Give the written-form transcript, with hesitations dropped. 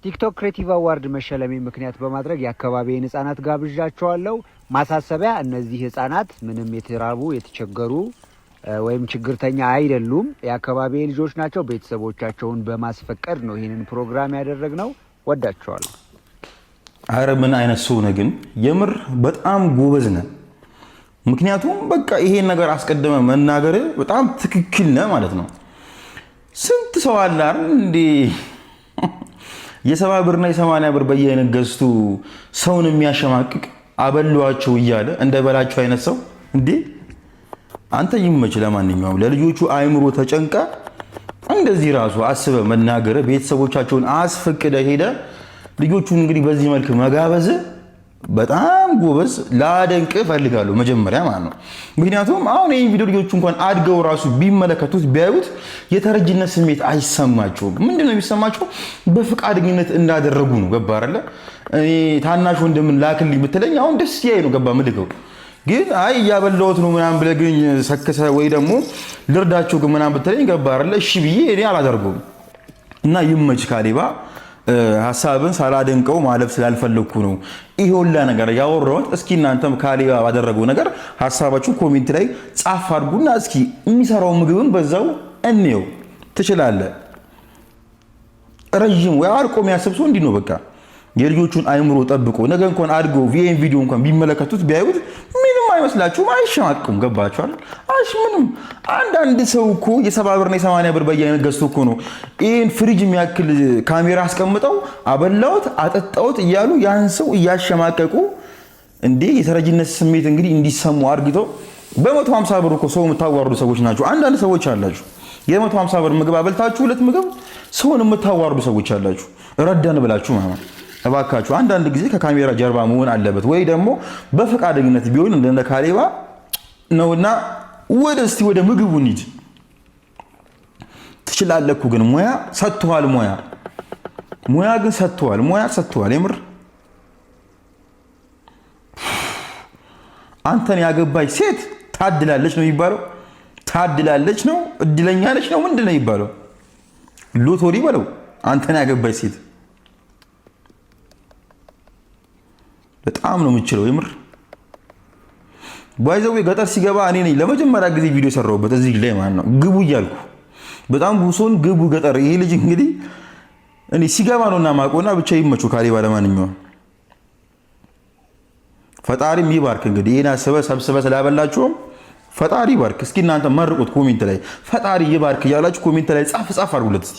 TikTok Creative Award መሸለሜ ምክንያት በማድረግ የአካባቢዬን ህጻናት ጋብዣቸዋለሁ። ማሳሰቢያ፣ እነዚህ ህጻናት ምንም የተራቡ፣ የተቸገሩ ወይም ችግርተኛ አይደሉም። የአካባቢ ልጆች ናቸው። ቤተሰቦቻቸውን በማስፈቀድ ነው ይህንን ፕሮግራም ያደረግነው። ወዳቸዋለሁ። አረ ምን አይነት ሰው ነህ ግን! የምር በጣም ጎበዝ ነህ። ምክንያቱም በቃ ይሄን ነገር አስቀድመህ መናገር በጣም ትክክል ነህ ማለት ነው። ስንት ሰው አለ አይደል እንዴ የ70 ብርና የ80 ብር በየአይነት ገዝቶ ሰውን የሚያሸማቅቅ፣ አበሏቸው እያለ እንደ በላቸው አይነት ሰው እንዴ! አንተ ይመች። ለማንኛውም ለልጆቹ አእምሮ ተጨንቀ እንደዚህ ራሱ አስበ መናገር፣ ቤተሰቦቻቸውን አስፈቅደ ሄደ ልጆቹን እንግዲህ በዚህ መልክ መጋበዝ በጣም ጎበዝ፣ ላደንቅ እፈልጋለሁ መጀመሪያ ማለት ነው። ምክንያቱም አሁን ይህን ቪዲዮ ልጆቹ እንኳን አድገው ራሱ ቢመለከቱት፣ ቢያዩት የተረጅነት ስሜት አይሰማቸውም። ምንድን ነው የሚሰማቸው? በፈቃደኝነት እንዳደረጉ ነው። ገባ አይደለ? እኔ ታናሽ ወንድምን ላክልኝ ብትለኝ አሁን ደስ ያይ ነው፣ ገባ፣ ምልከው። ግን አይ እያበላሁት ነው ምናምን ብለህ ግን ሰክሰ ወይ ደግሞ ልርዳቸው ግን ምናምን ብትለኝ፣ ገባ አይደለ? እሺ ብዬ እኔ አላደርገውም። እና ይመች ካሌባ፣ ሀሳብን ሳላደንቀው ማለፍ ስላልፈለግኩ ነው ይሄ ሁላ ነገር ያወራሁት። እስኪ እናንተም ካሌባ ባደረገው ነገር ሀሳባችሁ comment ላይ ጻፍ አድርጉና እስኪ የሚሰራው ምግብም በዛው እንየው። ትችላለህ። ረዥም ወይ አርቆ የሚያስብ ሰው እንዲህ ነው በቃ። የልጆቹን አይምሮ ጠብቆ ነገ እንኳን አድገው ይሄን ቪዲዮ እንኳን ቢመለከቱት፣ ቢያዩት ምንም አይመስላችሁም፣ አይሸማቅቁም። ገባችኋል? አሽ ምንም አንዳንድ ሰው እኮ የ70 ብርና የ80 ብር በየአይነት ገዝቶ እኮ ነው ይህን ፍሪጅ የሚያክል ካሜራ አስቀምጠው አበላውት አጠጣውት እያሉ ያን ሰው እያሸማቀቁ እንዴ የተረጅነት ስሜት እንግዲህ እንዲሰሙ አርግተው በ150 ብር እኮ ሰው የምታዋርዱ ሰዎች ናቸው። አንዳንድ ሰዎች አላችሁ፣ የ150 ብር ምግብ አበልታችሁ ሁለት ምግብ ሰውን የምታዋርዱ ሰዎች አላችሁ። ረዳን ብላችሁ ማለት ነው። እባካችሁ አንዳንድ ጊዜ ከካሜራ ጀርባ መሆን አለበት፣ ወይ ደግሞ በፈቃደኝነት ቢሆን እንደነ ካሌባ ነውና ወደ እስቲ ወደ ምግቡ እንሂድ። ትችላለህ እኮ ግን ሙያ ሰጥቶሃል። ሙያ ግን ሰጥቶሃል። ሙያ ሰጥቶሃል። የምር አንተን ያገባች ሴት ታድላለች ነው የሚባለው። ታድላለች ነው፣ እድለኛ ነች ነው፣ ምንድን ነው የሚባለው? ሎቶሪ በለው። አንተን ያገባች ሴት በጣም ነው የምችለው የምር። By the way ገጠር ሲገባ እኔ ነኝ ለመጀመሪያ ጊዜ ቪዲዮ የሰራሁበት እዚህ ላይ ማለት ነው። ግቡ እያልኩ በጣም ብዙ ሰውን ግቡ ገጠር። ይሄ ልጅ እንግዲህ እኔ ሲገባ ነውና ማቆና ብቻ ይመቹ ካሌባ። ለማንኛውም ፈጣሪም ይባርክ። እንግዲህ ይሄን አስበ ሰብስበ ስላበላችሁም ፈጣሪ ይባርክ። እስኪ እናንተ መርቁት comment ላይ፣ ፈጣሪ ይባርክ እያላችሁ comment ላይ ጻፍ ጻፍ አድርጉለት እስቲ።